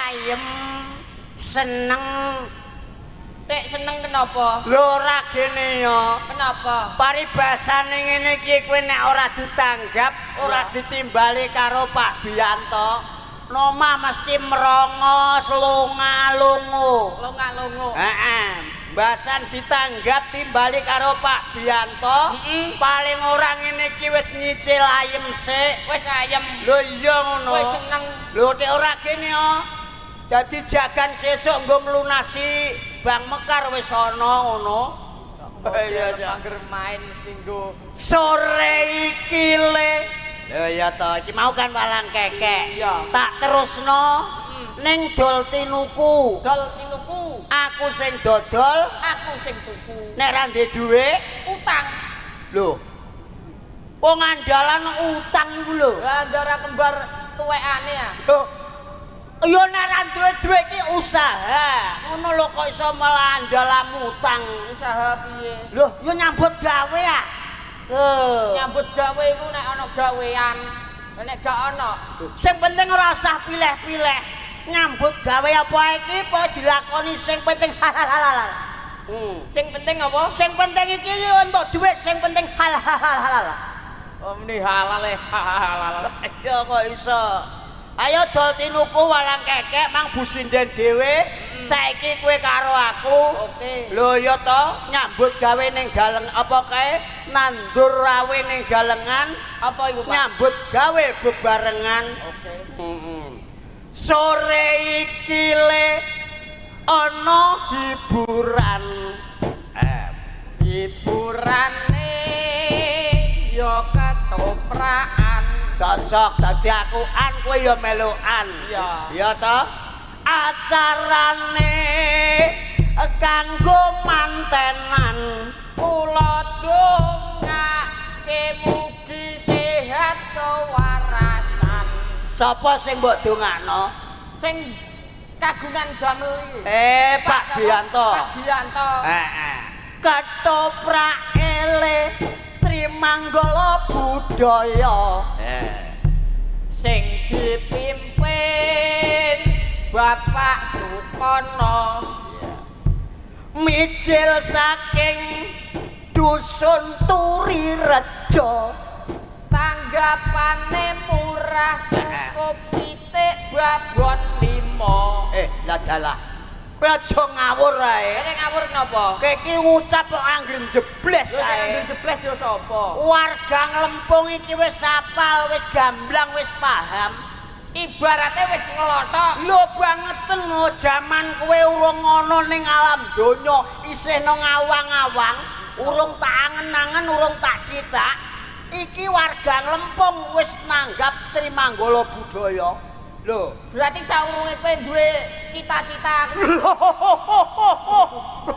Ayem seneng. Tek seneng kenapa? Lho ora gene ya. Kenapa? Paribasane ngene iki kowe nek ora ditanggap, ora ditimbali karo Pak Biyanto, nomah mesti merongos lunga-lungu. Lunga-lungu. Heeh. Basan ditanggap timbali karo Pak Biyanto, paling ora ngene iki wis nyicil ayem sik. Wis ayem. Lho iya ngono. Wis seneng. Lho tek ora gene yo. Dadi jagan sesuk nggo mlunasi Bang Mekar wis ana ngono. Iya iya. Angger main mesti nggo. Sore iki le. Lho iya to, iki mau kan walang kekek. Iya. Tak terusno ning dol tinuku. Dol tinuku. Aku sing dodol, aku sing tuku. Nek ra ndek dhuwit, utang. Lho. Wong andalan utang iku lho. Lah ndara kembar tuwekane ya. Lho. Ya nek ra duwe dhuwit iki usaha. Ngono lho kok iso malah andalan utang. Usaha piye? Lho, ya nyambut gawe ah. Lho. Nyambut gawe iku nek ana gawean, nek gak ana. Sing penting ora usah pilih-pilih. Nyambut gawe apa iki apa dilakoni sing penting halal halal. Sing penting apa? Sing penting iki untuk dhuwit, sing penting halal halal. Oh meni halal e halal. Ya kok iso. Ayo dol tinuku walang kekek mang businden dhewe. Saiki kowe karo aku. Oke. Lho ya to, nyambut gawe ning galeng apa kae nandur rawe ning galengan. Apa iku, Pak? Nyambut gawe bebarengan. Oke. Sore iki le ana hiburan. Hiburane ketoprakan. Cocok dadi aku an kowe ya melu an. Iya. Iya to? Acarane kanggo mantenan. Kula dongake mugi sehat kewarasan. Sapa sing mbok dongakno? Sing kagungan damel iki. Pak Bianto. Pak Bianto. Heeh. Ketoprak ele Trimanggala budaya. Sing dipimpin Bapak Sukono. Mijil saking dusun Turirejo. Tanggapane murah cukup pitik babon 5. Lah dalah. Kowe aja ngawur ae. Nek ngawur napa? Kowe iki ngucap kok anggere jebles Yo sing ae. anggere jebles yo sapa? Warga Nglempung iki wis apal, wis gamblang, wis paham. Ibarate wis nglothok. Lho bangeten lho jaman kowe urung ana ning alam donya, isih nang awang-awang, urung tak angen-angen, urung tak cithak. Iki warga Nglempung wis nanggap Trimanggala budaya. Lho. Berarti saurunge kowe duwe cita-cita.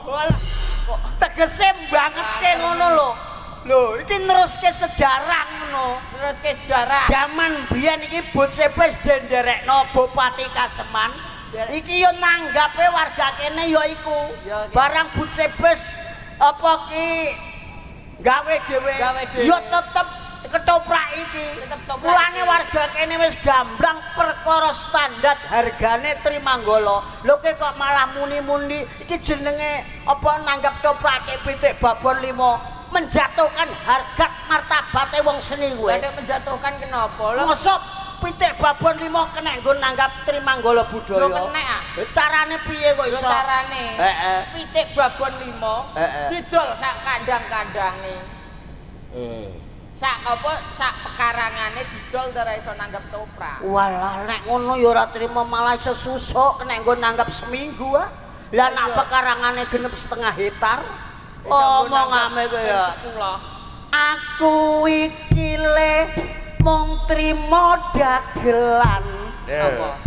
Walah, kok tegese bangetke ngono lho. Lho, iki neruske sejarah ngono. Neruske sejarah. Jaman biyen iki bocah wis denderekno Bupati Kaseman. Iki yo nanggape warga kene ya iku. Barang bocah apa ki gawe dhewe. Yo tetep ketoprak iki. Mulane warga kene wis gamblang perkara standar hargane Trimanggala. Lho kok malah muni-muni iki jenenge apa nanggap toprake pitik babon 5 menjatuhkan harga martabate wong seni kuwe. Lah menjatuhkan kenapa? Lho mosok pitik babon 5 kena nggo nanggap Trimanggala budaya. Lho kenek ah. Carane piye kok iso? Carane. Heeh. Pitik babon 5 didol sak kandang-kandange. Sak apa sak pekarangane didol ora iso nanggap toprak. Walah nek ngono ya ora trimo malah iso susuk nek nggo nanggap seminggu ah. Lah nek pekarangane genep setengah hektar. Omongame kowe ya. Aku iki le mung trimo dagelan. Apa?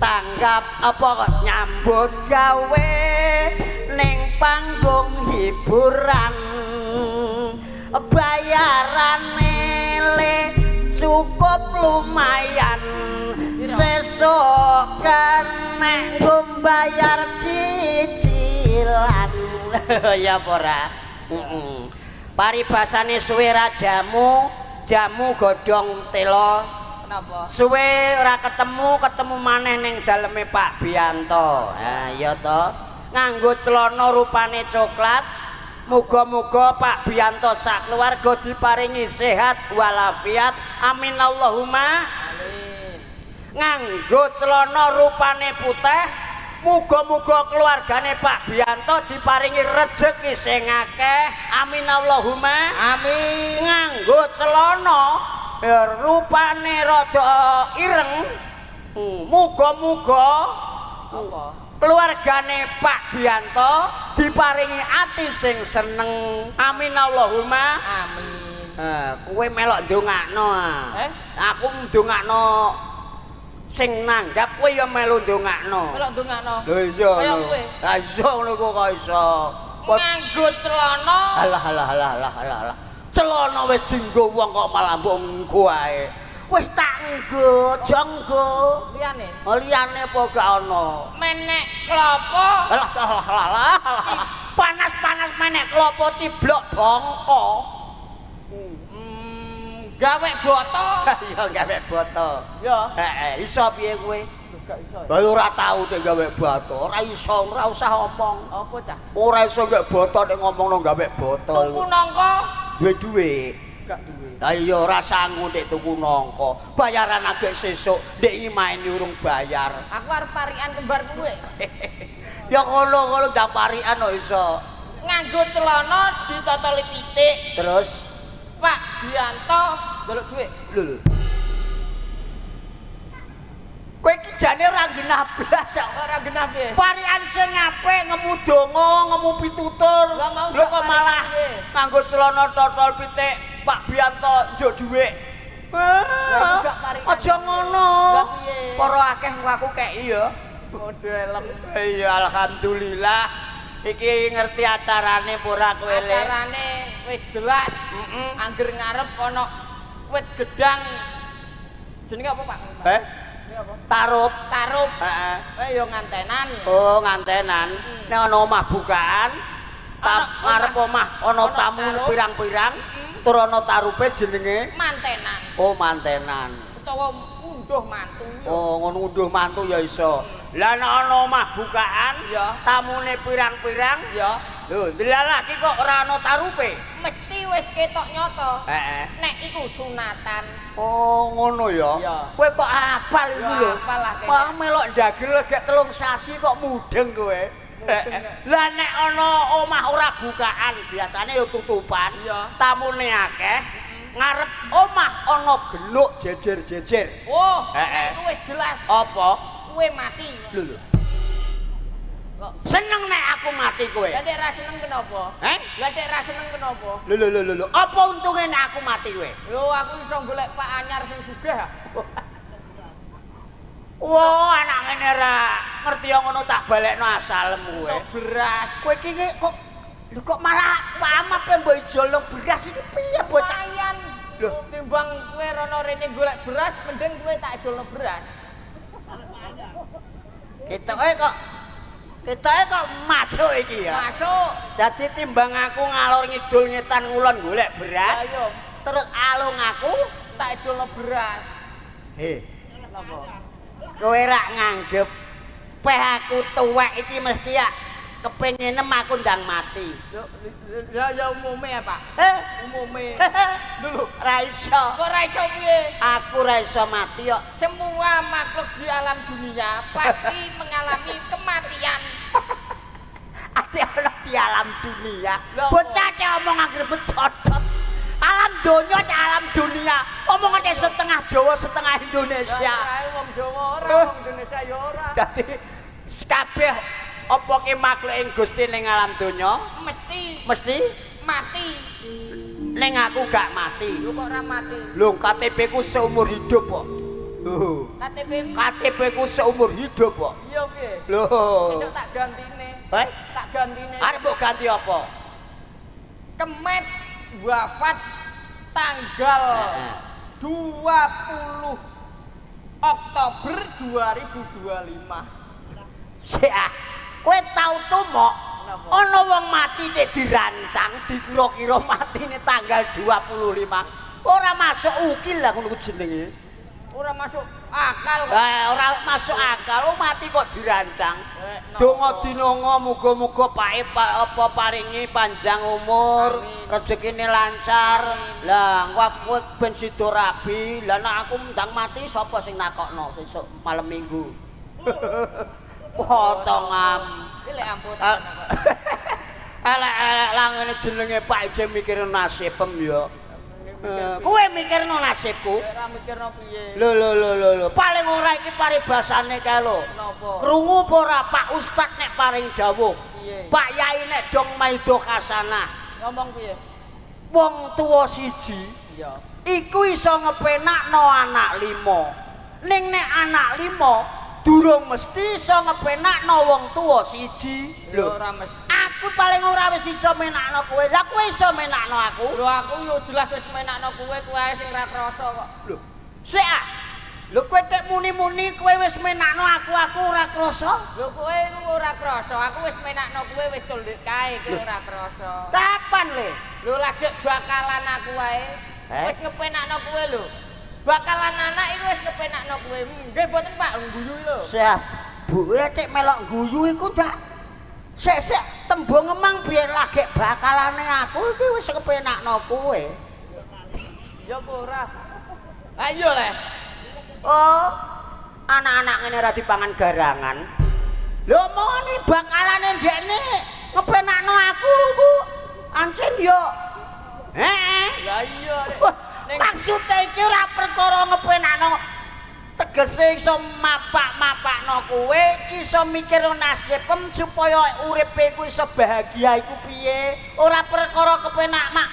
Tanggap apa kok nyambut gawe ning panggung hiburan. Bayarane le cukup lumayan. Sesuk kenek nggo bayar cicilan. Ya apa ora? Heeh. Paribasane suwe ra jamu, jamu godhong tela. Kenapa? Suwe ora ketemu, ketemu maneh ning daleme Pak Bianto. Ha iya to. Nganggo celana rupane coklat. Muga-muga Pak Bianto sak keluarga diparingi sehat walafiat. Amin Allahumma. Amin. Nganggo celana rupane putih. Muga-muga keluargane Pak Bianto diparingi rejeki sing akeh. Amin Allahumma. Amin. Nganggo celana rupane rada ireng. Muga-muga apa? Keluargane Pak Bianto diparingi ati sing seneng. Amin Allahumma. Amin. Kowe melok ndongakno. Aku ndongakno sing nanggap kowe ya melu ndongakno. Melok ndongakno. Lho iya. Kaya kowe. Lah iya ngono kok iso. Nganggo celana. Alah alah alah alah alah. Celana wis dienggo wong kok malah mbok nggo ae. Wis tak nggo, aja nggo. Liyane? Liyane apa gak ana? Menek klopo. Alah alah alah. Panas-panas menek klopo ciblok bongko. Gawe boto. Iya gawe boto. Ya. Heeh, iso piye kowe? Gak iso. Lah ora tau nek gawe boto, ora iso, ora usah omong. Apa cah? Ora iso gawe boto nek ngomongno gawe boto. Tuku nangka duwe dhuwit. Gak duwe. Lah iya ora sangu nek tuku nangka. Bayaran agek sesuk, ndek iki main urung bayar. Aku arep parikan kembar kowe. Ya ngono-ngono ndak parikan kok iso. Nganggo celana ditotoli pitik. Terus Pak Bianto njaluk dhuwit. Lho. Kowe iki jane ora genah blas kok. Ora genah piye? Parikan sing apik ngemu donga, ngemu pitutur. Lho kok malah nganggo celana totol pitik. Pak Bianto njuk dhuwit. Aja ngono. Para akeh aku keki ya. Modelem. Iya alhamdulillah. Iki ngerti acarane apa ora kowe le? Acarane wis jelas. Angger ngarep ana wit gedang. Jenenge apa, Pak? Eh? Tarup. Tarup. Heeh. Kowe yo ngantenan. Oh, ngantenan. Nek ana omah bukaan, ngarep omah ana tamu pirang-pirang, tur ana tarupe jenenge mantenan. Oh, mantenan. Utawa unduh mantu. Oh, ngono unduh mantu ya iso. Lah nek ana omah bukaan, tamune pirang-pirang, ya. Lho, ndelalah iki kok ora ana tarupe. Mesti wis ketok nyata. Heeh. Nek iku sunatan. Oh, ngono ya. Kowe kok apal iku lho. Wah, melok ndagel gek 3 sasi kok mudeng kowe. Lah nek ana omah ora bukaan, biasane ya tutupan. Tamune akeh. Ngarep omah ana genuk jejer-jejer. Oh, iku wis jelas. Apa? Kowe mati. Lho lho. Seneng nek aku mati kowe. Lah nek ra seneng kenapa? Heh? Lah nek ra seneng kenapa? Lho lho lho lho. Apa untunge nek aku mati kowe? Lho aku iso golek Pak Anyar sing sugih. Wah, anak ngene ra ngerti yo ngono tak balekno asalmu kowe. Beras. Kowe iki kok lho kok malah amape mbok ijolno beras iki piye bocah? Lumayan. Lho, timbang kowe rono rene golek beras, mending kowe tak ijolno beras. Ketoke kok ketoke kok masuk iki ya. Masuk. Dadi timbang aku ngalor ngidul ngetan ngulon golek beras. Ayo. Terus alung aku tak ijolno beras. He. Napa? Kowe rak nganggep peh aku tuwek iki mesti ya kepenginem aku ndang mati. Ya ya umume ya, Pak. Heh, umume. Lho, ra iso. Kok ra iso piye? Aku ra iso mati kok. Semua makhluk di alam dunia pasti mengalami kematian. Ate ana di alam dunia. Bocah ki omong anggere becodot. Alam donya cek alam dunia. Omongane setengah Jawa, setengah Indonesia. Ora wong Jawa ora, wong Indonesia ya ora. Dadi kabeh apa ki makhluk ing Gusti ning alam donya mesti mati. Ning aku gak mati. Lho kok ora mati? Lho KTP ku seumur hidup kok. Lho. KTP ku seumur hidup kok. Iya piye? Lho. Sesuk tak gantine. Eh? Tak gantine. Arep mbok ganti apa? Kemet wafat tanggal 20 Oktober 2025. Sik ah. Kowe tau tumok ana wong mati cek dirancang dikira-kira matine tanggal 25. Ora masuk ukil lah ngono ku jenenge. Ora masuk akal kok. Ora masuk akal, oh mati kok dirancang. Donga dinonga muga-muga pake apa paringi panjang umur, rezekine lancar. Lah kowe ben sida rabi. Lah nek aku ndang mati sapa sing nakokno sesuk malam Minggu. Potongam. Iki lek ampun. Elek-elek lah ngene jenenge Pak Ije mikirno nasibem ya. Kowe mikirno nasibku? Ora mikirno piye. Lho lho lho lho. Paling ora iki paribasane kae lho. Napa? Krungu apa ora Pak Ustad nek paring dawuh? Piye? Pak Yai nek dong maido kasanah. Ngomong piye? Wong tuwa siji iya iku iso ngepenakno anak 5. Ning nek anak 5 durung mesti iso ngepenakno wong tuwa siji. Lho ora mesti. Aku paling ora wis iso menakno kowe. Lah kowe iso menakno aku? Lho aku yo jelas wis menakno kowe, kowe ae sing ra krasa kok. Lho, sik ah. Lho kowe tek muni-muni kowe wis menakno aku, aku ora krasa. Lho kowe iku ora krasa, aku wis menakno kowe wis cundhek kae, kowe ora krasa. Kapan le? Lho lagi bakalan aku wae. Wis ngepenakno kowe lho. Bakalan anak iku wis ngepenakno kowe. Nggih mboten Pak, guyu lho. Siap. Bu tek melok guyu iku ndak. Sik sik tembung emang biar lagi bakalane aku iki wis kepenakno kowe. Ya apa ora? Ayo le. Oh, anak-anak ngene ora dipangan garangan. Lho omongane bakalane ndekne ngepenakno aku iku ancen yo. Heeh. Lah iya. Maksude iki ora perkara ngepenakno. Tegese iso mapak-mapakno kowe, iso mikir nasibem supaya uripe ku iso bahagia iku piye. Ora perkara kepenak mak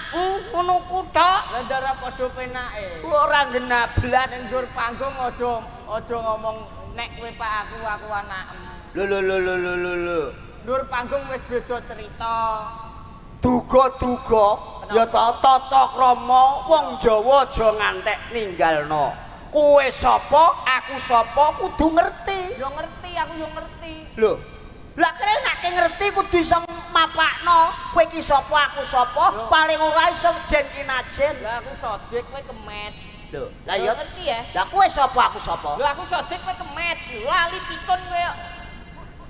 ngono ku tok. Lah ndara padha penake. Ora genah blas. Ning dhuwur panggung aja aja ngomong nek kowe pak aku, aku anakem. Lho lho lho lho lho lho. Dhuwur panggung wis beda cerita. Duga-duga ya tata krama wong Jawa aja ngantek ninggalno. Kowe sapa, aku sapa kudu ngerti. Ya ngerti, aku yo ngerti. Lho. Lah kere nek ngerti kudu iso mapakno. Kowe iki sapa, aku sapa, paling ora iso jen kinajen. Lah aku sodik kowe kemet. Lho, lah ya ngerti ya. Lah kowe sapa, aku sapa? Lho aku sodik kowe kemet. Lali pitun kowe kok.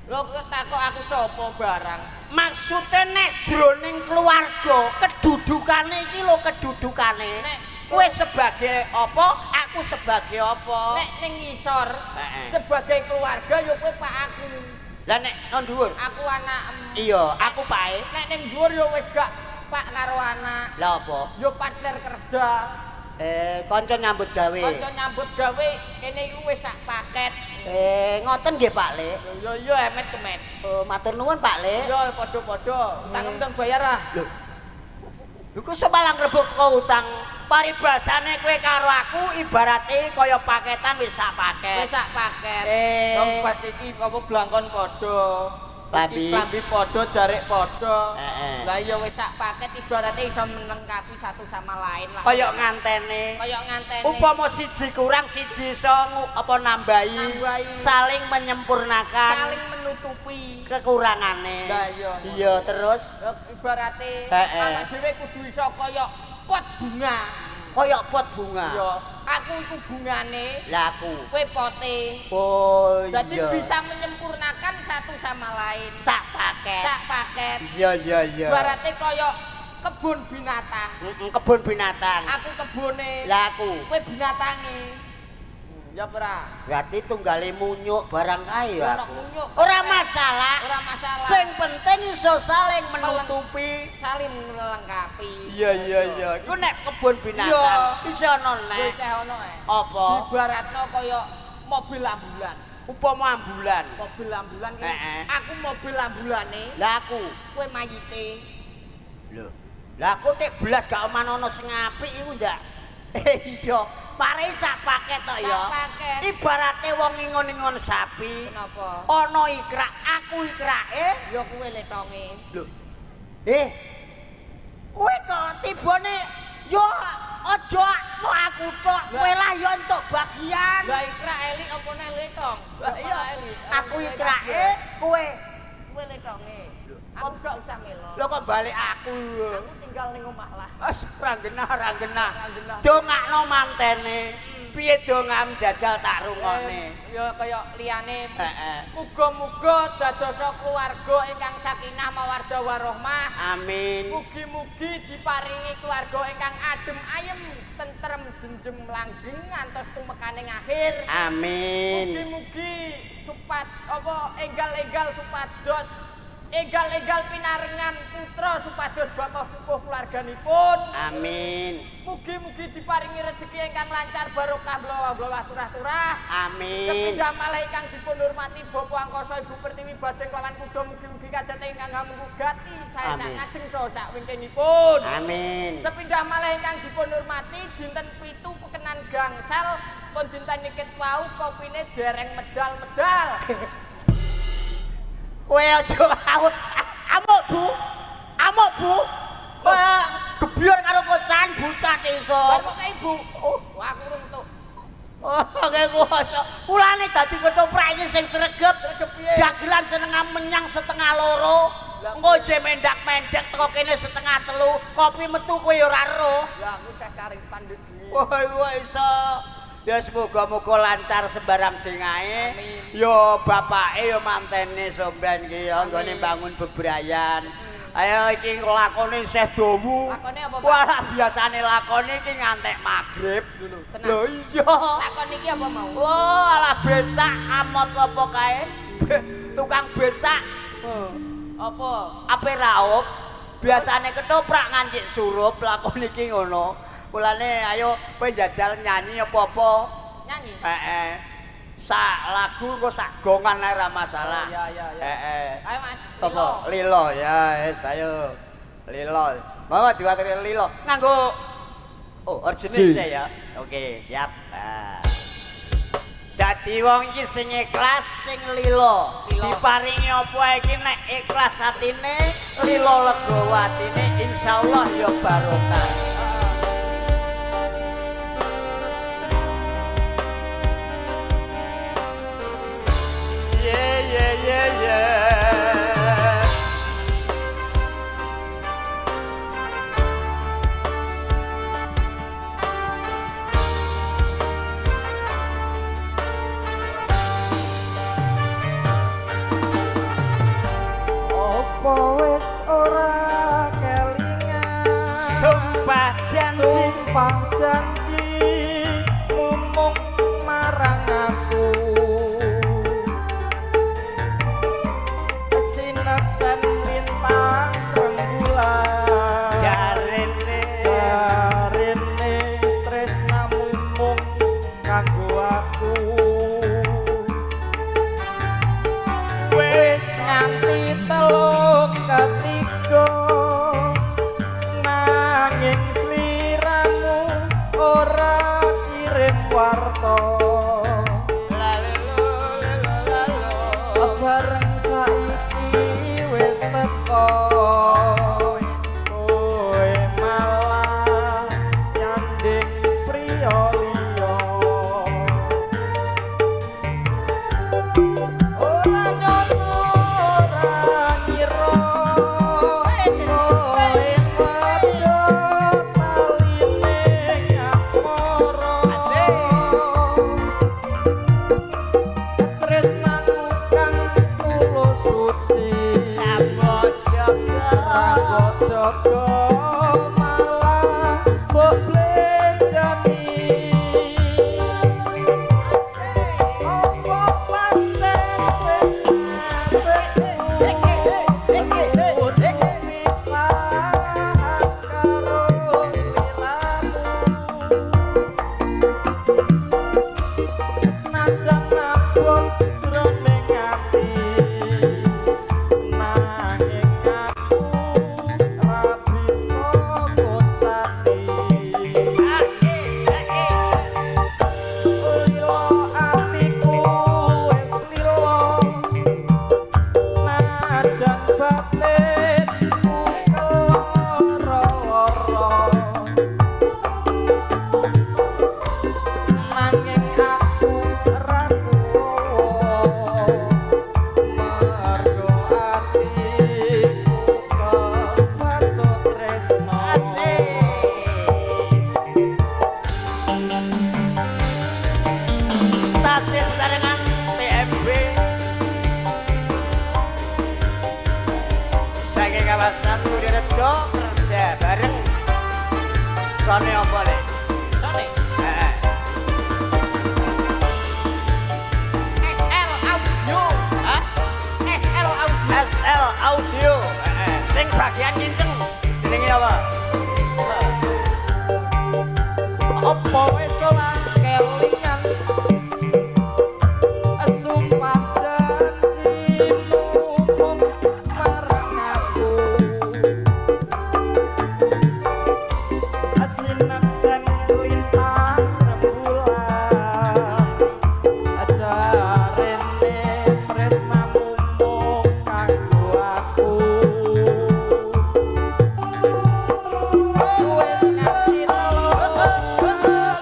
Lho kok takok aku sapa barang. Maksude nek jroning keluarga kedudukane iki lho kedudukane. Nek kowe sebagai apa, aku sebagai apa. Nek ning ngisor sebagai keluarga ya kowe pak aku. Lah nek nang dhuwur? Aku anakem. Iya, aku pake. Nek ning dhuwur ya wis gak pak karo anak. Lah apa? Ya partner kerja. Kanca nyambut gawe. Kanca nyambut gawe kene iku wis sak paket. Ngoten nggih Pak Lek. Yo yo emet kemet. Oh, matur nuwun Pak Lek. Yo padha-padha. Utang ndang bayar ah. Lho. Lho kok iso malah ngrebut kok utang? Paribasane kowe karo aku ibarate kaya paketan wis sak paket. Wis sak paket. Dompet iki apa blangkon padha. Klambi. Klambi padha, jarik padha. Lah iya wis sak paket ibarate iso melengkapi satu sama lain lah. Kaya ngantene. Kaya ngantene. Upama siji kurang siji iso apa nambahi. Saling menyempurnakan. Saling menutupi kekurangane. Lah iya. Iya terus ibarate awak dhewe kudu iso kaya pot bunga. Kaya pot bunga. Iya, aku iku bungane. Lah aku. Kowe pote. Oh iya. Jadi bisa menyempurnakan satu sama lain. Sak paket. Sak paket. Iya iya iya. Ibarate kaya kebun binatang. Kebun binatang. Aku kebune. Lah aku. Kowe binatange. Ya ora. Berarti tunggale munyuk barang kae ya aku. Ora masalah. Ora masalah. Sing penting iso saling menutupi, saling melengkapi. Iya iya iya. Iku nek kebun binatang bisa ono nek. Wis ono e. Apa? Ibaratno kaya mobil ambulan. Upama ambulan. Mobil ambulan ki. Aku mobil ambulane. Lah aku. Kowe mayite. Lho. Lah aku tek blas gak omanono sing apik iku ndak. Iya. Pare sak paket tok ya. Ibarate wong ngingon-ingon sapi. Kenapa? Ana ikrak, aku ikrake ya kowe letonge. Lho. Kowe kok tibane ya aja aku tok, kowe lah ya entuk bagian. Lah ikrak elik apa neh letong? Lah iya, aku ikrake kowe kowe letonge. Aku gak usah melo. Lho kok balik aku. Aku tinggal ning omah lah. Wes ora genah, ora genah. Dongakno mantene. Piye dongam jajal tak rungokne. Ya kaya liyane. Heeh. Muga-muga dadosa keluarga ingkang sakinah mawaddah warahmah. Amin. Mugi-mugi diparingi keluarga ingkang adem ayem, tentrem jenjem langgeng ngantos tumekaning akhir. Amin. Mugi-mugi supat apa enggal-enggal supados enggal-enggal pinarengan putra supados bapak pupuh keluarganipun. Amin. Mugi-mugi diparingi rejeki ingkang lancar barokah blowah-blowah turah-turah. Amin. Sepindah malih ingkang dipun hormati Bapak Angkasa Ibu Pertiwi Bajeng kelawan kuda mugi-mugi kajate ingkang hamungku gati sae sak ngajeng saha sak wingkingipun. Amin. Sepindah malih ingkang dipun hormati dinten 7 pekenan gangsal pun dinten niket wau kopine dereng medal-medal. Kowe aja amuk Bu. Amuk Bu. Kowe gebyur karo kocan bocah iso. Lah kok kae Bu. Oh, aku urung entuk. Oh, kowe kuwasa. Mulane dadi ketoprak iki sing sregep. Sregep piye? Dagelan seneng menyang 1:30. Engko je mendak-mendek teko kene 2:30, kopi metu kowe ya ora roh. Lah aku isih karipan ndek bengi. Wah, iku iso. Ya semoga-moga lancar sembarang dengae. Ya bapake ya mantene sampean iki ya nggone bangun bebrayan. Ayo iki lakone isih dawa. Lakone apa, Pak? Wah, biasane lakone iki ngantek magrib. Lho iya. Lakon iki apa mau? Wah, alah becak amot apa kae? Tukang becak. Apa? Ape raup? Biasane ketoprak ngancik surup lakon iki ngono. Mulane ayo kowe jajal nyanyi apa-apa. Nyanyi? Heeh. Sak lagu engko sak gongan ae ra masalah. Iya iya iya. Heeh. Ayo Mas. Apa? Lilo ya, wis ayo. Lilo. Monggo diwaturi lilo. Nganggo oh, original ya. Oke, siap. Nah. Dadi wong iki sing ikhlas, sing lilo. Diparingi apa iki nek ikhlas atine, lilo legowo atine, insyaallah ya barokah. Ye ye ye ye. Apa wis ora kelingan? Sumpah janji, sumpah janji mumung marang aku. Sineksen lintang rembulan, jarene jarene tresnamu mung kanggo aku. Wis nganti telung ketiga, nanging sliramu ora kirim warta. Bareng saiki wis teko, kowe malah nyanding priya liya. Ora nyono ora ngira, kowe medhot taline asmara. Tresnaku kang tulus suci, Jaga jaga malah mbok blenjani. Apa pancen wis kudu pisah karo sliramu? Senajan abot jroning ati, nanging aku ra bisa ngocati. Lilo atiku wis lilo, senajan batinku keloro-loro, nanging aku ra kuwa, mergo atiku kebacut tresna. Tasih barengan TMB saking kawasan Purworejo kerja bareng. Sone apa le? Sone Heeh. SL Audio. Hah? SL Audio. SL Audio. Heeh. Sing bagian kinceng jenenge apa? Apa wis ora kelingan? Sumpah janjimu mung marang aku. Sineksen lintang rembulan, jarene tresnamu mung kanggo aku. Wis nganti telung ketiga,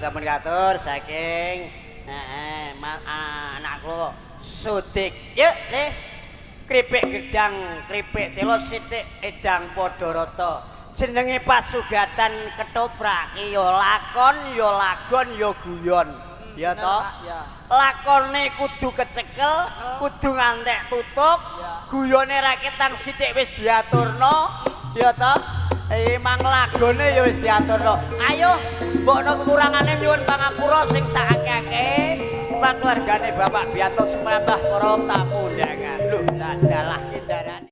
sampun katur saking heeh anakku Sudik. Yuk, Le. Kripik gedang, kripik telo sithik edang padha rata. Jenenge pasugatan ketoprak ki ya lakon, ya lagon, ya guyon. Ya toh? Ya. Lakone kudu kecekel, kudu ngantek tutup, guyone ra ketang sithik wis diaturno, ya toh? Emang lagone ya wis diaturno. Ayo, mbokno kekurangane nyuwun pangapura sing sakake-akeh. Keluargane Bapak Bianto sumrambah para tamu undangan. Lho, lah dalah kindarane.